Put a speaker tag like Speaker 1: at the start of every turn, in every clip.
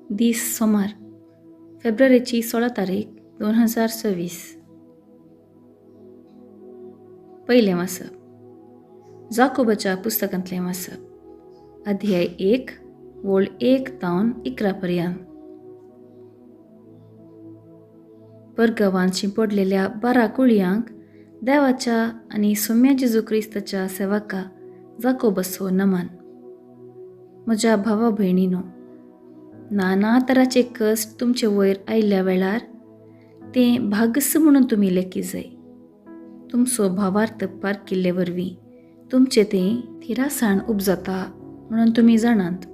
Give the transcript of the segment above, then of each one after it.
Speaker 1: दीस सोमार, फेब्रुवारीची 16 तारीख 2026. पयलें वाचप जाकोबाच्या पुस्तकांतलें वाचप, अध्याय 1 वोळ 1 तावन 11 पर्यंत. परगांवांत शिंपडलेल्या 12 कुळयांक देवाच्या आनी सोम्या जेजू क्रिस्ताच्या सेवका जाकोबाचो नमन. म्हज्या भावा भयणीनो, नाना तराचे कश्ट तुमचे वयर आयिल्ल्या वेळार तें भागस म्हणून तुमी लेखी जाय. तुमचो भावार्थ पारखिल्ले वरवीं तुमचें तें थिरासाण उपजता म्हणून तुमी जाणात.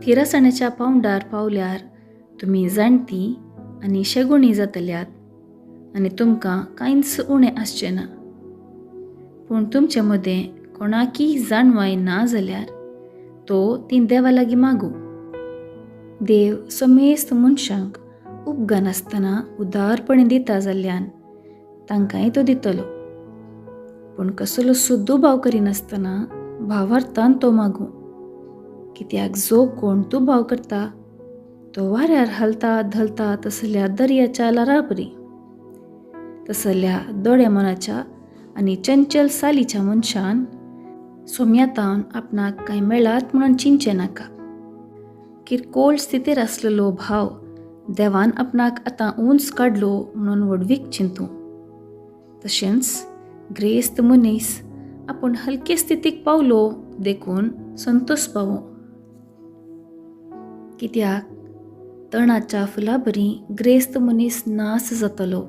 Speaker 1: थिरासाणेच्या पावंडार पावल्यार तुमी जाणटी आनी शेगुणी जातल्यात आनी तुमकां कांयच उणें आसचें ना. पूण तुमचे मदें कोणाकय जाणवाय ना जाल्यार तो ती देवा लागीं मागूं. देव समेस्त मनशांक उपगानासतना उदारपणे दिता जाल्ल्यान तांकांय तो दितलो. पूण कसलो सुद्दां दुबाव करिनासतना भावार्थान तो मागूं. कित्याक जो कोण दुबाव करता तो वाऱ्यार हालता धलता तसल्या दर्याच्या ल्हारां परी, तसल्या दोड्या मनाच्या आनी चंचल सालीच्या मनशान सोम्यातावन आपणाक कांय मेळात म्हणून चिंतचें नाका. किरकोळ स्थितीर आसलेलो भाव देवान आपणाक आतां उंच काडलो म्हणून व्हडवीक चिंतूं. तशेंच ग्रेस्त मनीस आपूण हलके स्थितीक पावलो देखून संतोष पावूं. कित्याक तणाच्या फुलाबरी ग्रेस्त मनीस नास जातलो.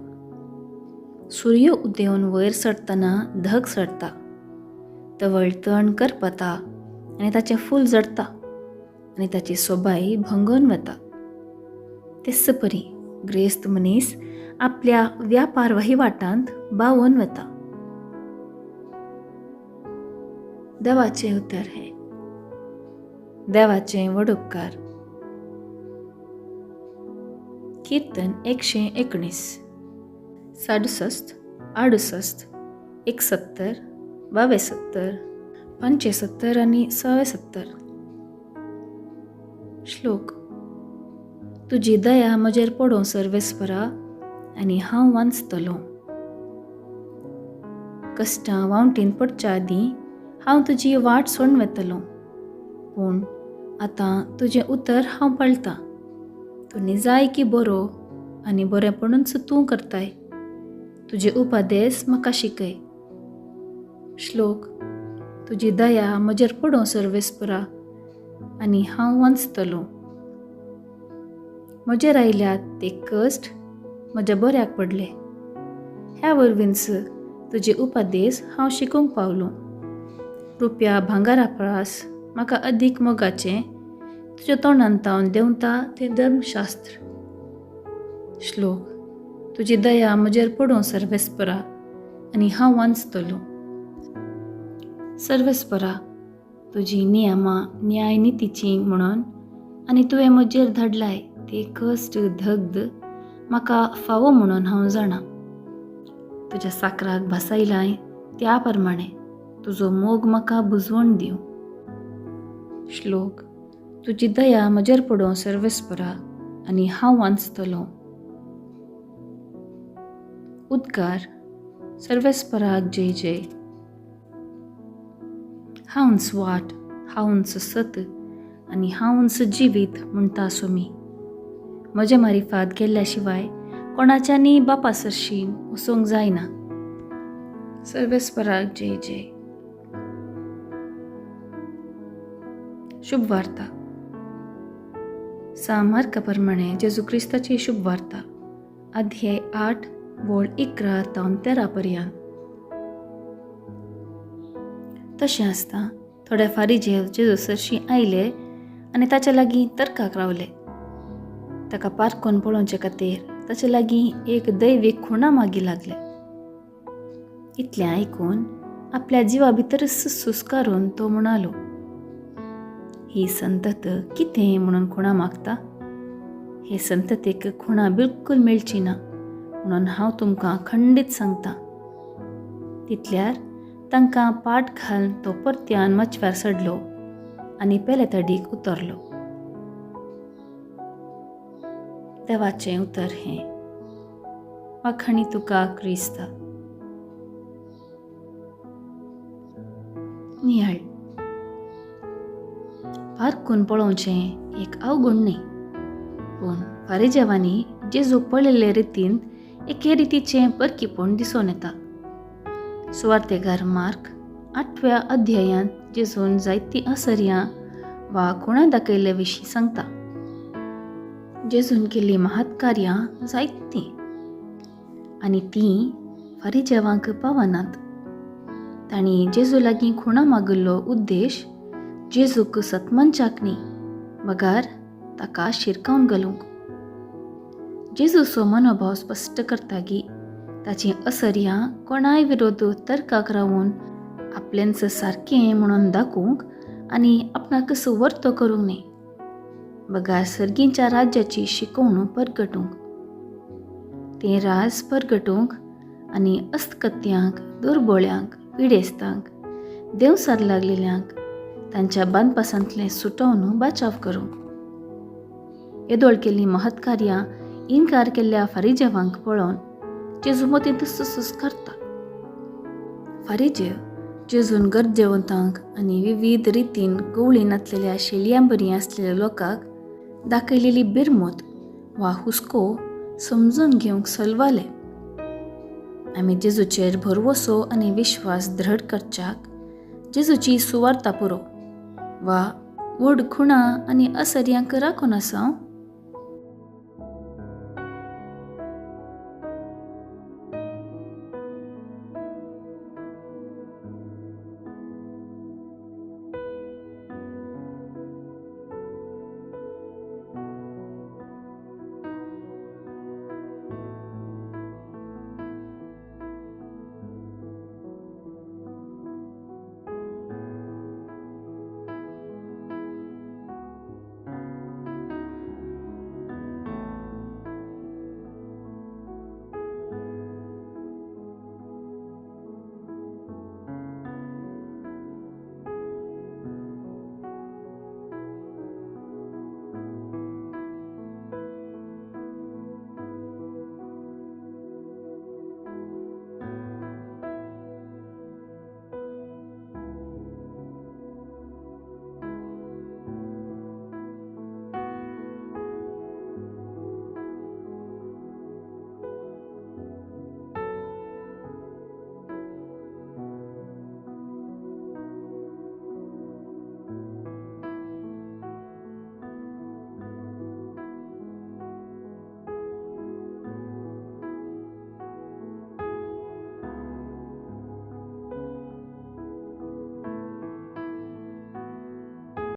Speaker 1: सूर्य उदेवन वयर चडटना धग चडटा, तवळ तण करपता आनी ताचें फूल जडटा आनी ताची सोबाय भंगून वता. तेच परी ग्रेस्त मनीस आपल्या व्यापार वहिवाटांत बावून वता. देवाचें उतर हें. देवाचें व्हड उपकार. कीर्तन 119, 67, 68, 71, 72, 75 आनी 76. श्लोक. तुजी दया म्हजेर पडों सर्वेस्परा आनी हांव वांचतलो. कश्टां वावटीन पडच्या आदीं हांव तुजी वाट सोडून वेतलो, पूण आतां तुजें उतर हांव पाळटां. तूं निजाय की बरो आनी बरेपणूच तूं करताय. तुजे उपदेस म्हाका शिकय. श्लोक. तुजी दया म्हजेर पडों सर्वेस्परा आनी हांव वांचतलो. म्हजेर आयल्यात ते कश्ट म्हज्या बऱ्याक पडले. ह्या वरवींच तुजे उपदेस हांव शिकूंक पावलो. रुपया भांगरा परस म्हाका अदीक मोगाचें तुज्या तोंडान तावन देंवता तें धर्मशास्त्र. श्लोक. तुजी दया म्हजेर पडों सर्वेस्परा आनी हांव वांचतलो. सर्वेस्परा, तुजी नियमां न्याय नितीचीं म्हणून आनी तुवें म्हजेर धाडलाय ते कश्ट धग्ध म्हाका फावो म्हणून हांव जाणा. तुज्या साकराक भासायलाय त्या प्रमाणे तुजो मोग म्हाका बुजवण दिवं. श्लोक. तुजी दया म्हजेर पडों सर्वेस्परा आनी हांव वांचतलो. उद्गार. सर्वेस्पराक जय जय. हांवच वाट, हांवच सत आनी हांवच जिवीत म्हणटा सोमी. म्हज्या मारिफात गेल्ल्या शिवाय कोणाच्यानी बापा सरशीं वचूंक जायना. सर्वेस्पराक जय जय. शुभ वार्ता. सा मार्का प्रमाणे जेजू क्रिस्ताची शुभ वार्ता, अध्याय 8 वोळ 11 तावन 13 पर्यंत. तशें आसता थोडे फारीजेव जेजू सरशीं आयले आनी ताच्या लागीं तर्काक रावले. ताका पारखून पळोवचे खातीर ताचे लागीं एक दैवीक खुणा मागी लागले. इतलें आयकून आपल्या जिवा भितरच सुस्कारून तो म्हणालो, ही संतत कितें म्हणून खुणा मागता? हे संततेक खुणा बिलकूल मेळची ना म्हणून हांव तुमकां खंडीत सांगता. तितल्यार तांकां पाट घालून तो परत्यान मचव्यार चडलो आनी पेले तडीक उतरलो. देवाचें उतर हें. वाखाणी तुका क्रिस्ता. नियाळ पारखून पळोवचें एक अवगुण न्ही, पूण फारीजेवांनी जेजूक पळयल्ले रितीन एके रितीचें परकीपण दिसून येता. सुवार्तेगार मार्क 8व्या अध्यायांत जेजून जायतीं आसर्यां वा खुणा दाखयल्ले विशीं सांगता. जेजून केल्लीं महत्कार्यां जायतीं आनी तीं फारीजेवांक पावनात. तांणी जेजू लागीं खुणा मागिल्लो उद्देश जेजूक सतमनच्याक न्ही, बगार ताका शिरकावन घालूंक. जेजूचो मनोभाव स्पश्ट करता की ताचीं असर्यां कोणाय विरोध तर्काक रावून आपलेंच सारकें म्हणून दाखोवंक आनी आपणाक सुवर्तो करूंक न्ही, बगार सर्गींच्या राज्याची शिकवण परगटूंक, तें राज परगटूंक आनी अस्तकत्यांक, दुर्बोळ्यांक, पिडेस्तांक, देंवसार लागलेल्यांक तांच्या बांदपासांतलें सुटोवन बाचाव करूंक. येदोळ केल्लीं महत्कार्यां इनकार केल्ल्या फारीजेवांक पळोवन जेजू मतींत सुसूस करता. फारीजेव जेजून गरजेवंतांक आनी विविध रितीन गवळी नासलेल्या शेलयां बरी आसलेल्या लोकांक दाखयलेली बिरमत वा हुस्को समजून घेवंक सलवाले. आमी जेजूचेर भरवसो आनी विश्वास दृढ करच्याक जेजूची सुवार्ता पुरो वा व्हड खुणा आनी असर्यांक राखून आसा